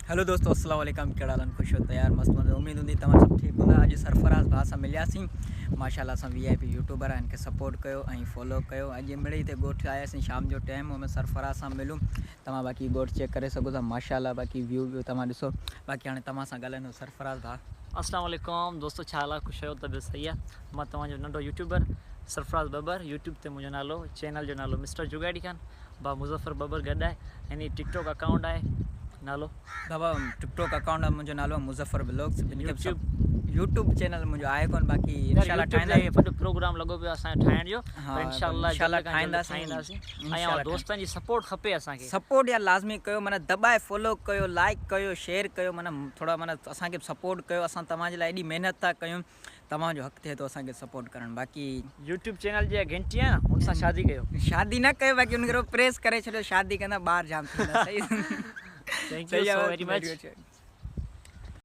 هلو دوستو السلام عليڪم ڪهڙا حال آهن خوش هو تيار مست مزي اميد هوندي توهان سڀ ٺيڪ هوندا اڄ سرفراز ڀاء سان ملياسين ماشاءالله اسان وي آء پي يوٽيوبر آهن کي سپورٽ ڪيو ۽ فالو ڪيو اڄ مڙئي هتي ڳوٺ آياسين شام جو ٽائيم هو سرفراز سان ملون توهان باقي ڳوٺ چيڪ ڪري سگهو ٿا ماشاءالله باقي ويو ويو توهان ڏسو باقي هاڻي توهان سان ڳالهائيندو سرفراز ڀاء. اسلام عليڪم دوستو ڇا حال آ خوش آهيو طبيعت صحيح آ مان توهان جو ننڍو يوٽيوبر سرفراز ٻٻر يوٽيوب تي منهنجو نالو چينل جو نالو مسٽر جگاڙي خان ڀاء مظفر ٻٻر گڏ آهي ۽ ٽڪ ٽاڪ اڪائونٽ آهي نالو. بابا ٽڪ ٽاڪ اڪائونٽ آهي منهنجو نالو آهي مظفر بلاگس ٻن کي به يوٽيوب چينل منهنجو آهي ڪون باقي انشاء الله ٺاهيندا وڏو پروگرام لڳو پيو اسان جو ٺاهڻ جو پر انشاء الله انشاء الله ٺاهينداسين ۽ دوستن جي سپورٽ کپي اسان کي سپورٽ يار لازمي ڪيو معنيٰ دٻائي فالو ڪيو لائڪ ڪيو شيئر ڪيو معنيٰ ٿورا معنيٰ اسان کي به سپورٽ ڪيو اسان توهان جي لاء ايڏي محنت ٿا ڪيون توهان جو حق ٿئي ٿو اسان کي سپورٽ ڪرڻ باقي. يوٽيوب چينل جي گهنٽي آهي نه ان سان شادي ڪيو. شادي نه ڪيو باقي ان کي پريس ڪري ڇڏيو شادي ڪندا ٻار جام ٿيندا صحيح. Thank you so very much.